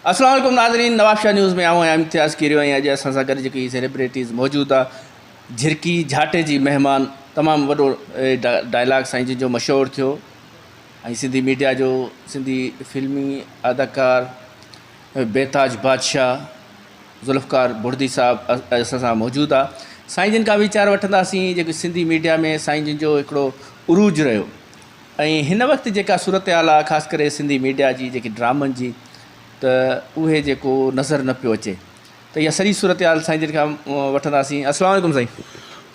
السلام عليڪم ناظرين نوابشاهه نيوز ۾ آئون آهيان امتياز ڪيريو ۽ اڄ اسان سان گڏ جيڪي سيليبريٽيز موجود آ جھرڪي جھاٽي جي مهمان تمام وڏو ڊائلاگ سائين جن جو مشهور ٿيو ۽ سنڌي ميڊيا جو سنڌي فلمي اداڪار بيتاج بادشاهه ذوالفقار بڙدي صاحب اسان سان موجود آ سائين جن کان ويچار وٺنداسين جيڪي سنڌي ميڊيا ۾ سائين جن جو هڪڙو عروج رهيو ۽ هن وقت جيڪا صورتحال آ خاص ڪري سنڌي ميڊيا جي جيڪي ڊرامن جي ته اهي جيڪو نظر نه پيو اچي ته اها سڄي صورتحال سائين جن کان وٺنداسين السلام عليڪم سائين.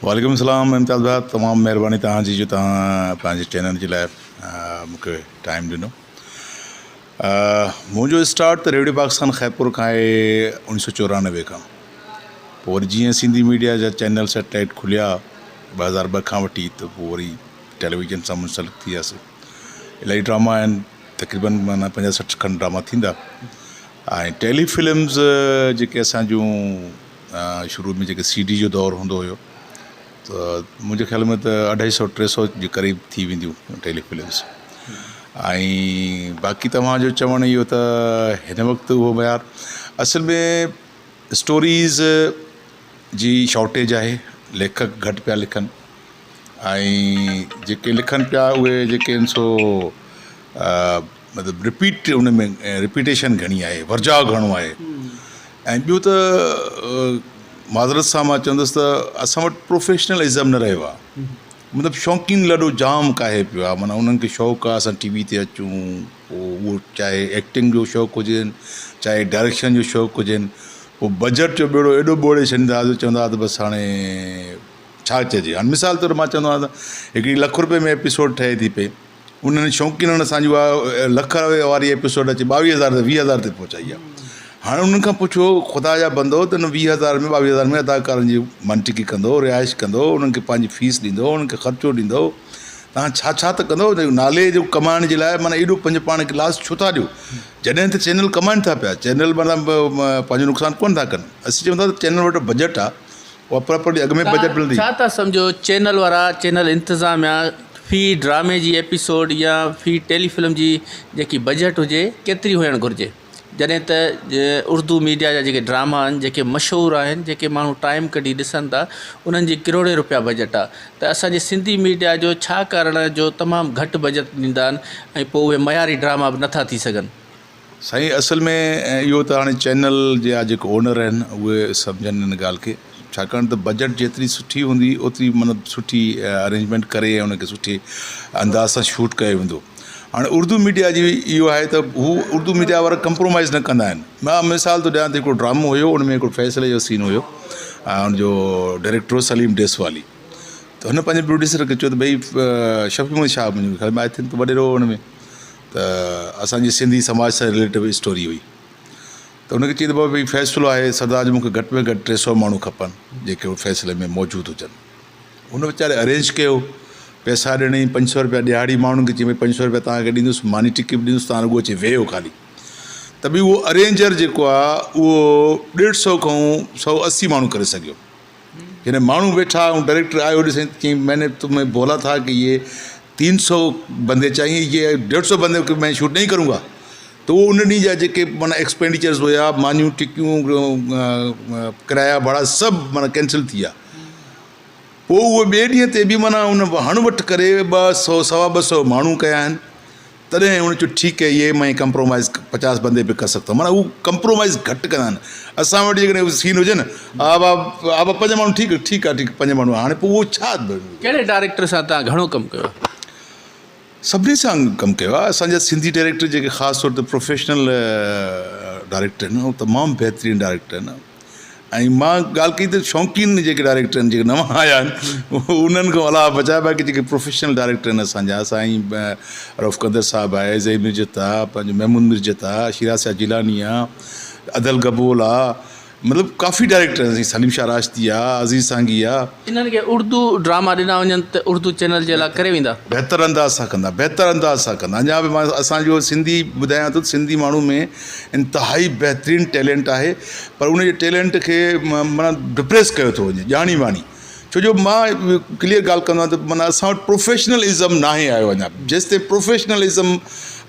وعليڪم السلام امتياز ڀاء تمام مهرباني توهان جي جو توهان پنهنجي چينل جي لاء مون کي ٽائيم ڏنو منهنجو اسٽارٽ ته ريڊيو پاڪستان خيرپور کان آهي اوڻيهه سو 94 کان پوء وري جيئن سنڌي ميڊيا جا چينل سيٽلائيٽ کليا 2002 کان وٺي ته پوء وري ٽيليويزن سان منسلڪ ٿي وياسي الاهي ڊراما آهن تقريبن معنيٰ 50 60 کن ڊراما ٿيندا ۽ ٽيلي فلمز جيڪي اسان جون شروع ۾ جيڪي سي ڊي جو دور هوندو هيو ته منهنجي خيال ۾ ته اڍائي سو ٽي سو جي قريب ٿي وينديون ٽيلي فلمز ۽ باقي توهان جو چوڻ اهو ته هن وقت اهو معيار اصل ۾ اسٽوريز جي شارٽيج آهي ليکڪ گهٽ پيا لکن ۽ جيڪي لکن پيا اهي جيڪي آهن سو مطلب رپيٽ ان ۾ رپيٽيشن گهڻي آهي ورجاء گهڻو آهي ۽ ٻيو ته معذرت سان مان چوندس ته اسان وٽ پروفيشنل ازم نه رهيو آهي مطلب شوقين لڏو جام ڪاهي پيو آهي معنيٰ انهن کي شوق آهي اسان ٽي وي تي اچون پوء اهو چاهي ايڪٽنگ جو شوق هجين چاهي ڊائريڪشن جو شوق هجين پوء بجيٽ جو ٻيڙو ايڏو ٻوڙي ڇڏيندا جو چوندا ته بس هاڻي ڇا چئجي هاڻي مثال طور مان چوندو آهيان ته هڪڙي لک روپئي ۾ ايپيسوڊ ٺهي ٿي پئي انهن شوقينن اسان جي اها لک روپئي واري ايپيسوڊ اچي 22,000 تي 20,000 تي پهچائي آهي هاڻي انهن کان پڇو خدا جا بندو ته ان 20,000 ۾ 22,000 ۾ اداڪارن جي منٽڪي ڪندو رهائش ڪندو انهن کي پنهنجي فيس ڏيندو انهن کي خرچو ڏيندو توهان ڇا ڇا ته ڪندو نالي جو ڪمائڻ جي لاء معنيٰ ايڏو پنهنجو پاڻ کي لاس ڇو ٿا ڏيو جڏهن ته چينل ڪمائن ٿا پيا چينل معنيٰ پنهنجو نقصان ڪونه ٿا ڪن اسين چون ٿا ته چينل وٽ بجيٽ آهي اها پراپرٽي اڳ ۾ بجيٽ ملندي. ڇا ٿا سمجهو چينل وارا چينل انتظاميا في ڊرامي جي ايپيسوڊ يا في ٽيلي فلم جي جيڪي بجيٽ هجي ڪيتري هجڻ گهرجي جڏهن ته اردو ميڊيا جا جيڪي ڊراما آهن جيڪي مشهور آهن جيڪي ماڻهو ٽائيم ڪڍي ڏسن ٿا انهن جي ڪروڙين روپيا بجيٽ آهي ته اسان جي سنڌي ميڊيا جو ڇا ڪارڻ جو تمام گهٽ بجيٽ ڏيندا آهن ۽ پوء اهي معياري ڊراما به نٿا ٿي سگهن. سائين اصل ۾ اهو ته هاڻي چينل جا جيڪي اونر آهن اهي سمجهن ان ڳالهه کي ڇاڪاڻ ته بجيٽ جيتري سٺي هوندي اوتري مطلب سٺي ارينجمينٽ ڪري ۽ ان کي سٺي انداز سان شوٽ ڪيو ويندو هاڻي اردو ميڊيا جي اهو آهي ته هو اردو ميڊيا وارا ڪمپرومائز نه ڪندا آهن مان مثال ٿو ڏيان ته هڪڙو ڊرامو هيو ان ۾ هڪڙو فيصلي جو سين هيو ۽ ان جو ڊائريڪٽر هو سليم ڊيسوالي ته هن پنهنجي پروڊيوسر کي چيو ته ڀئي شفيع محمد شاهه منهنجي خيال ۾ I think وڏيرو هو ان ۾ ته اسان جي سنڌي سماج سان رليٽو اسٽوري هئي ته هن کي چئي ته بابا هي فيصلو آهي سردار جو مون کي گهٽ ۾ گهٽ 300 ماڻهو کپن جيڪي ان فيصلي ۾ موجود هجن هن ويچاري ارينج ڪيو پئسا ڏنئي 500 روپيا ڏهاڙي ماڻهن کي چئي ڀئي 500 روپيا توهان کي ڏيندس ماني ٽڪي به ڏيندس توهان رڳو اچي ويهو خالي ته به اهو ارينجر جيڪو آهي اهو 150 کان 180 ماڻهو ڪري سگهيو جڏهن ماڻهو ويٺا ۽ ڊائريڪٽر آيو ڏسي چيائين مين ني تمهين بولا ٿا ڪي يي 300 بندي چاهيي يي 150 بندي کي مين شوٽ نهين ڪرون گا ته اهو ان ڏينهن جا جيڪي معنيٰ ايڪسپينڊيچرز هيا مانيون ٽڪيون ڪرايا ڀاڙا سڀ معنيٰ ڪينسل ٿي ويا پوء اهو ٻئي ڏينهن تي به معنيٰ ان هڻ وٺ ڪري 200 سوا 200 ماڻهو ڪيا آهن تڏهن هن چيو ٺيڪ هي يي مين ڪمپرومائز 50 بندي پي ڪر سگتا هون معنيٰ هو ڪمپرومائز گهٽ ڪندا آهن اسان وٽ جيڪڏهن سين هجي نه ها با ها با پنج ماڻهو ٺيڪ ٺيڪ آهي ٺيڪ پنج ماڻهو هاڻي پوء اهو ڇا. ڪهڙي ڊائريڪٽر سان توهان گهڻو ڪم ڪيو آهي؟ سڀني سان ڪم ڪيو آهي اسان جا سنڌي ڊائريڪٽر جيڪي خاص طور تي پروفيشنل ڊائريڪٽر آهن اهي تمام بهترين ڊائريڪٽر آهن ۽ مان ڳالهه ڪئي ته شوقين جيڪي ڊائريڪٽر آهن جيڪي نوان آيا آهن انهن کان الله بچائي باقي جيڪي پروفيشنل ڊائريڪٽر آهن اسان جا سائين رئوف قدر صاحب آهي زهير مرجت آهي پنهنجو محمود مرجت آهي شيراز شاهه جيلاني آهي ادل گبول آهي مطلب ڪافي ڊائريڪٽر آهن سائين سليم شاهه راشدي آهي عزيز سانگي آهي. انهن کي اردو ڊراما ڏنا وڃن ته اردو چينل جي لاء ڪري ويندا. بهتر انداز سان ڪندا بهتر انداز سان ڪندا اڃا به مان اسان جو سنڌي ٻڌايان ٿو سنڌي ماڻهو ۾ انتهائي بهترين ٽيلنٽ آهي پر ان جي ٽيلنٽ کي معنيٰ ڊپريس ڪيو ٿو وڃي ڄاڻي واڻي ڇو جو مان ڪليئر ڳالهه ڪندو آهيان ته معنيٰ اسان وٽ پروفيشنل ازم ناهي آيو اڃا جيستائين پروفيشنل ازم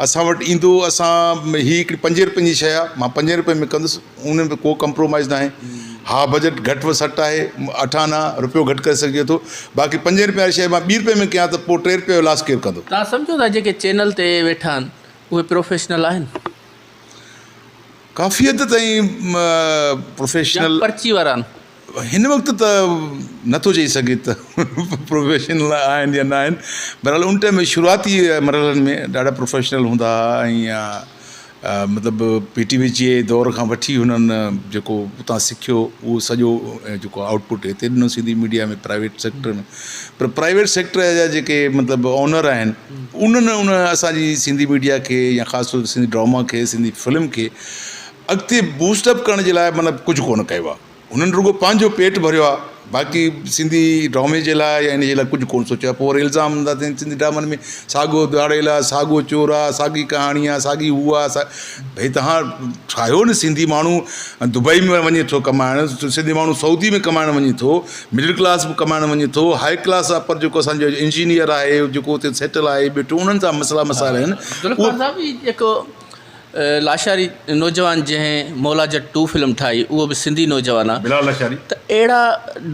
اسان وٽ ايندو اسان هي هڪڙي پنجين روپين جي شيء آهي مان پنجين روپين ۾ ڪندس ان ۾ ڪو ڪمپرومائز ناهي ها بجيٽ گهٽ سٽ آهي اٺ آنا روپيو گهٽ ڪري سگهجي ٿو باقي پنجين روپين واري شيء مان ٻي روپئي ۾ ڪيان ته پوء ٽي روپئي جو لاس ڪير ڪندو. توهان سمجهو ٿا جيڪي چينل تي ويٺا آهن اهي پروفيشنل آهن؟ ڪافي حد تائين پروفيشنل. يا پرچي وارا آهن؟ هن وقت ته نٿو چئي سگهي ته پروفيشنل آهن يا نه آهن بهرحال ان ٽائيم ۾ شروعاتي مرحلن ۾ ڏاڍا پروفيشنل هوندا هئا ۽ مطلب پي ٽي وي جي دور کان وٺي هنن جيڪو اتان سکيو اهو سڄو جيڪو آئوٽ پٽ هتي ڏنو سنڌي ميڊيا ۾ پرائيويٽ سيڪٽر ۾ پر پرائيويٽ سيڪٽر جا جيڪي مطلب اونر آهن انهن ان اسانجي سنڌي ميڊيا کي يا خاص طور تي سنڌي ڊراما کي سنڌي فلم کي اڳتي بوسٽ اپ ڪرڻ جي لاء مطلب ڪجهه ڪونه ڪيو آهي هنن رڳو پنهنجو پيٽ ڀريو آ باقي سنڌي ڊرامي جي لاء يا ان جي لاء ڪجهه ڪونه سوچيو آ پوء وري الزام هوندا اٿن سنڌي ڊرامن ۾ ساڳو ڌاڙيل آ ساڳو چور آ ساڳي ڪهاڻي آ ساڳي هو آ ڀئي توهان ٺاهيو نه سنڌي ماڻهو دبئي ۾ وڃي ٿو ڪمائڻ سنڌي ماڻهو سعودي ۾ ڪمائڻ وڃي ٿو مڊل ڪلاس به ڪمائڻ وڃي ٿو هاء ڪلاس آ پر جيڪو اسانجو انجنيئر آهي جيڪو اتي سيٽل آهي ويٺو انهن سان مسئلا مسائل آهن ذوالفقار صاحب هي جيڪو لاشاري نوجوان جنهن مولا جٽ ٽو فلم ٺاهي اهو به سنڌي نوجوان آ بلال لاشاري. ته اهڙا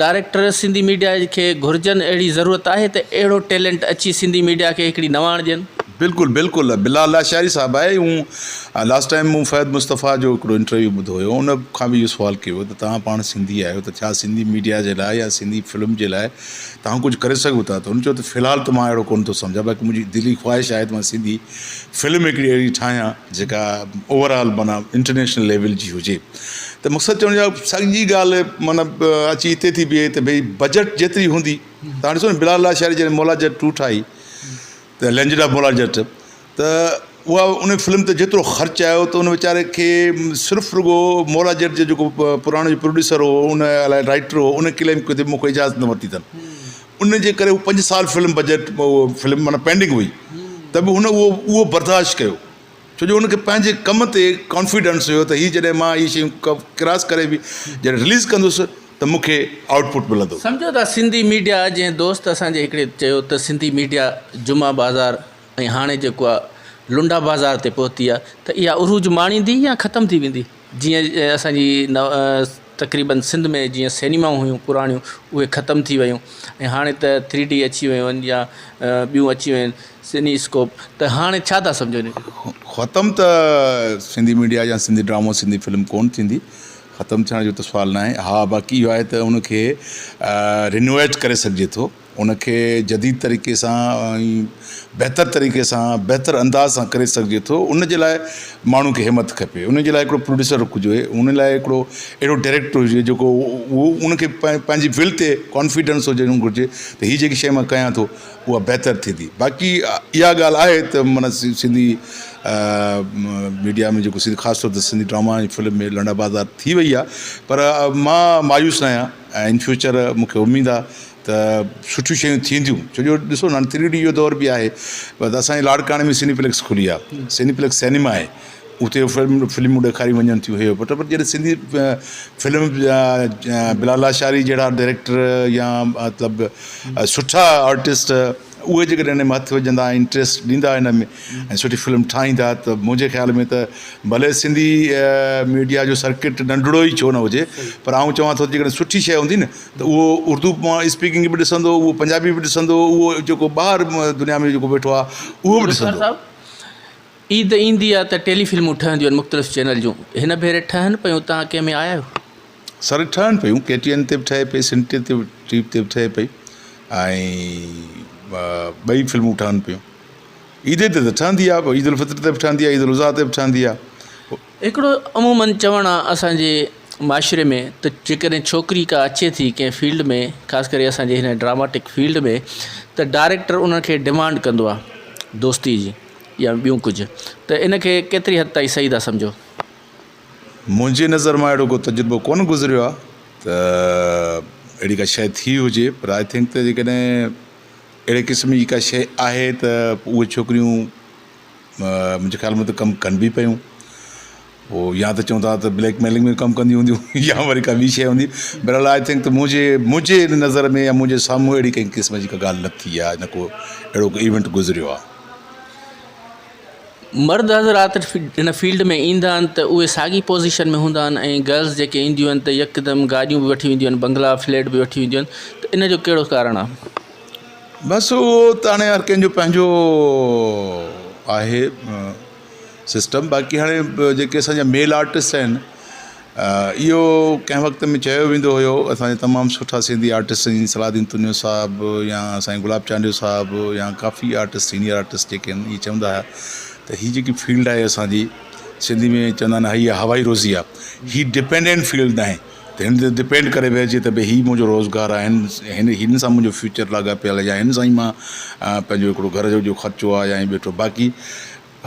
ڊائريڪٽر سنڌي ميڊيا کي گهرجن اهڙي ضرورت آهي ته اهڙو ٽيلنٽ اچي سنڌي ميڊيا کي هڪڙي نواڻ ڏين. بلڪل بلڪل بلال لاشاري صاحب آهي هو لاسٽ ٽائيم مون فهد مصطفيٰ جو هڪڙو انٽرويو ٻڌو هيو ان کان به اهو سوال ڪيو ويو ته توهان پاڻ سنڌي آهيو ته ڇا سنڌي ميڊيا جي لاء يا سنڌي فلم جي لاء توهان ڪجهه ڪري سگهو ٿا ته هن چيو ته في الحال ته مان اهڙو ڪونه ٿو سمجهان باقي منهنجي دلي خواهش آهي ته مان سنڌي فلم هڪڙي اهڙي ٺاهيان جيڪا اوور آل معنيٰ انٽرنيشنل ليول جي هجي ته مقصد چوڻ جو سڄي ڳالهه معنيٰ اچي هتي ٿي بيهي ته ڀئي بجيٽ جيتري هوندي تان ڏسو نه بلال لاشاري جڏهن مولا جٽ ٽو ٺاهي ته ليجنڊ آف مولا جٽ ته اها ان فلم تي جيترو خرچ آيو ته ان ويچاري کي صرف رڳو مولا جٽ جو جيڪو پراڻو پروڊيوسر هو ان الائي رائيٽر هو ان ڪليم ڪيو ته مون کان اجازت نه ورتي اٿن ان جي ڪري هو پنج سال فلم بجيٽ فلم معنيٰ پينڊنگ هئي ته به هن اهو اهو برداشت ڪيو ڇو جو هن کي پنهنجي ڪم تي ڪانفيڊنس هيو ته هي جڏهن مان هي شيون ڪراس ڪري به جڏهن رليز ڪندس ته مون کي آئوٽ پٽ ملندو. سمجهو ٿا سنڌي ميڊيا جنهن دوست اسان جي هڪڙي چيو ته سنڌي ميڊيا جمعه بازار ۽ هاڻي جيڪو آ لنڊا بازار تي پهتي آ ته اها عروج ماڻيندي يا ختم ٿي ويندي جيئن اسان جي تقريبن سنڌ ۾ جيئن سئنيمائون هيون پراڻيون اهي ختم ٿي ويون ۽ هاڻي ته ٿري ڊي اچي ويون آهن يا ٻيون اچي ويون آهن سني اسڪوپ ته هاڻي ڇا ٿا سمجهو ان کي؟ ختم ته سنڌي ميڊيا يا سنڌي ڊرامو سنڌي فلم ڪونه ٿيندي ختم ٿيڻ جو ته سوال ناهي ها باقي اهو آهي ته ان کي رينوويٽ ڪري سگهجي ٿو ان کي جديد طريقي سان ۽ بهتر طريقي سان بهتر انداز سان ڪري سگهجي ٿو ان جي لاء ماڻهو کي همت کپي ان جي لاء هڪڙو پروڊيوسر هجي ان لاء هڪڙو اهڙو ڊائريڪٽر هجي جيڪو اهو ان کي پنهنجي ول تي ڪانفيڊنس هجڻ گهرجي ته هي جيڪي شيء مان ڪيان ٿو اها بهتر ٿيندي باقي اها ڳالهه آهي ته معنيٰ سنڌي ميڊيا ۾ جيڪو سنڌي خاص طور تي سنڌي ڊراما ۽ فلم ۾ لنڊا بازار ٿي وئي آهي پر مان مايوس نه آهيان ۽ ان فيوچر مون کي اميد آهي ته سٺيون شيون ٿينديون ڇو جو ڏسو نه ٿري ڊي جو دور به آهي پر اسان جي لاڙڪاڻي ۾ سني پليڪس کلي آهي سني پليڪس سئنيما آهي اتي فلم فلمون ڏيکاريون وڃن ٿيون هي پٽ پر جڏهن سنڌي فلم بلال لاشاري جهڙا ڊائريڪٽر يا مطلب سٺا آرٽسٽ اهي جيڪڏهن ان ۾ هٿ وجهندا انٽريسٽ ڏيندا ان ۾ ۽ سٺي فلم ٺاهيندا ته منهنجي خيال ۾ ته ڀلي سنڌي ميڊيا جو سرڪٽ ننڍڙو ئي ڇو نه هجي پر آئون چوان ٿو جيڪڏهن سٺي شيء هوندي نه ته اهو اردو اسپيڪنگ به ڏسندو اهو پنجابي به ڏسندو اهو جيڪو ٻاهر دنيا ۾ جيڪو ويٺو آهي اهو به ڏسندو. صاحب عيد ايندي آهي ته ٽيلي فلمون ٺهنديون آهن مختلف چينل جون هن ڀيري ٺهن پيون توهان ڪنهن ۾ آيا آهيو؟ سر ٺهن پيون ڪي ٽي اين تي به ٺهي پئي سنڌ ٽي وي تي به ٺهي پئي ۽ ٻئي فلمون ٺهن پيون عيد تي ته ٺهندي آهي عيد الفطر تي به ٺهندي آهي عيد الاضحيٰ تي به ٺهندي آهي. هڪڙو عموماً چوڻ آ اسان جي معاشري ۾ ته جيڪڏهن ڇوڪري ڪا اچي ٿي ڪنهن فيلڊ ۾ خاص ڪري اسان جي هن ڊراماٽڪ فيلڊ ۾ ته ڊائريڪٽر ان کي ڊمانڊ ڪندو آ دوستي جي يا ٻيون ڪجهه ته ان کي ڪيتري حد تائين صحيح ٿا سمجهو؟ منهنجي نظر مان اهڙو ڪو تجربو ڪونه گذريو آ ته اهڙي ڪا شيء ٿي هجي پر I think ته جيڪڏهن اهڙي قسم جي ڪا شيء آهي ته اهي ڇوڪريون منهنجي خيال ۾ ته ڪم ڪن به پيون پوء يا ته چون ٿا ته بليڪ ميلنگ ۾ ڪم ڪنديون هونديون يا وري ڪا ٻي شيء هوندي بهرحال I think ته منهنجي منهنجي نظر ۾ يا منهنجي سامهون اهڙي ڪنهن قسم جي ڪا ڳالهه نه ٿي آهي نه ڪو اهڙو ڪو ايونٽ گذريو آهي. مرد حضرات هن فيلڊ ۾ ايندا آهن ته اهي ساڳي پوزيشن ۾ هوندا آهن ۽ گرلز جيڪي اينديون آهن ته يڪدم گاڏيون به وٺي وينديون آهن بنگلا فليٽ به وٺي وينديون آهن ته ان جو ڪهڙو ڪارڻ آهي؟ بس اهو ته هاڻي هر ڪنهن جو پنهنجو آهي سسٽم باقي هاڻي جيڪي اسان جا ميل آرٽسٽ آهن اهو ڪنهن وقت ۾ چيو ويندو هيو اسان جا تمام سٺا سنڌي آرٽسٽ آهن صلاح الدين تنيو صاحب يا سائين گلاب چانڊيو صاحب يا ڪافي آرٽسٽ سينئر آرٽسٽ جيڪي آهن اهي چوندا هيا ته هي جيڪي فيلڊ آهي اسان جي سنڌي ۾ چوندا آهن هي هوائي روزي آهي هي ڊپينڊنٽ فيلڊ ناهي ته هن تي ڊپينڊ ڪري ويهجي ته ڀئي هي منهنجو روزگار آهي هن هن سان منهنجو فيوچر لاڳاپيل آهي يا هن سان ئي مان پنهنجو هڪڙو گهر جو خرچو آهي يا ائين ويٺو باقي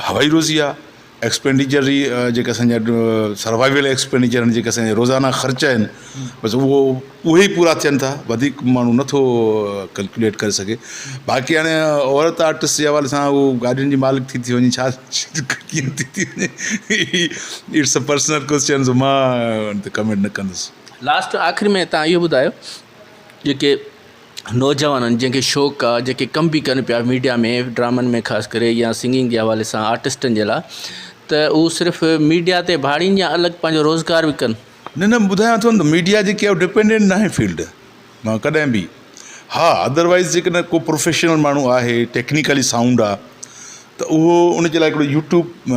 هوائي روزي آهي ايڪسپينڊيچر جي جيڪي اسان جا سروائيول ايڪسپينڊيچر آهن جيڪي اسان جا روزانه خرچ آهن بس اهو اهي ئي پورا ٿين ٿا وڌيڪ ماڻهو نٿو ڪيلڪوليٽ ڪري سگهي باقي هاڻي عورت آرٽسٽ جي حوالي سان هو گاڏين جي مالڪ ٿي ٿي وڃي ڇا ڪيئن ٿي ٿي وڃي it's a personal question سو مان ان تي ڪمينٽ نه ڪندس. لاسٽ آخر ۾ تان اهو ٻڌايو جيڪي نوجوانن جنهن کي شوق آ جيڪي ڪم به ڪن پيا ميڊيا ۾ ڊرامن ۾ خاص ڪري يا سنگنگ جي حوالي سان آرٽسٽن جي لاء ته هو صرف ميڊيا تي ڀاڙين يا الڳ پنهنجو روزگار به ڪن. نه نه ٻڌايان ٿو نه ميڊيا جيڪي آهي ڊپينڊنٽ ناهي فيلڊ مان ڪڏهن به ها ادروائز جيڪڏهن ڪو پروفيشنل ماڻهو آهي ٽيڪنيڪلي سائونڊ آ ته اهو ان جي لاء هڪڙو يوٽيوب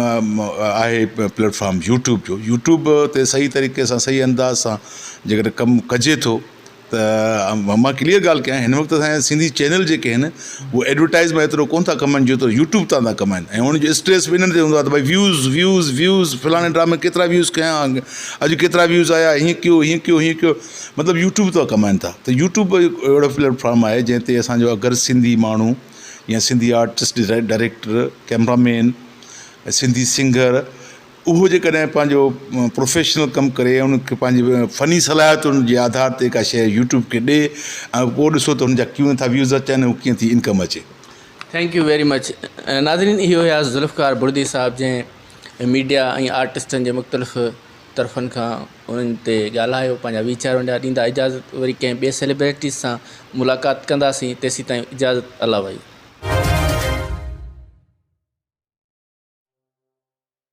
آهي پليٽ فارم يوٽيوب جو يوٽيوب تي صحيح طريقي سان صحيح انداز سان جيڪڏهن ڪم ڪجي ٿو ته مان ڪليئر ڳالهه ڪيان هن وقت اسان جا سنڌي چينل جيڪي آهن اهي ايڊورٽائز مان ايترو ڪونه ٿا ڪمائن جيترو يوٽيوب تان ٿا ڪمائن ۽ انهن جو اسٽريس به انهن تي هوندو آهي ته ڀئي ويوز ويوز ويوز فلاڻي ڊرامي ڪيترا ويوز ڪيا اڄ ڪيترا ويوز آيا هيئن ڪيو هيئن ڪيو هيئن ڪيو مطلب يوٽيوب تان ڪمائن ٿا ته يوٽيوب هڪ اهڙو پليٽ فارم آهي جنهن تي اسانجو اگر سنڌي ماڻهو يا Sindhi artist director cameraman Sindhi singer اهو جيڪڏهن پنهنجو پروفيشنل ڪم ڪري ۽ ان کي پنهنجي فني صلاحيتن جي آڌار تي ڪا شيء يوٽيوب کي ڏي ۽ پوء ڏسو ته ان جا ڪيئن ٿا ويوز اچن ۽ ڪيئن ٿي انڪم اچي. Thank you very much ناظرين اهو هيا ذوالفقار بڙدي صاحب جنهن ميڊيا ۽ آرٽسٽن جي مختلف طرفن کان انهن تي ڳالهايو پنهنجا ويچار ونڊيا ڏيندا اجازت وري ڪنهن ٻئي سيليبريٽيز سان ملاقات ڪنداسين تيسين تائين اجازت الله وحيد.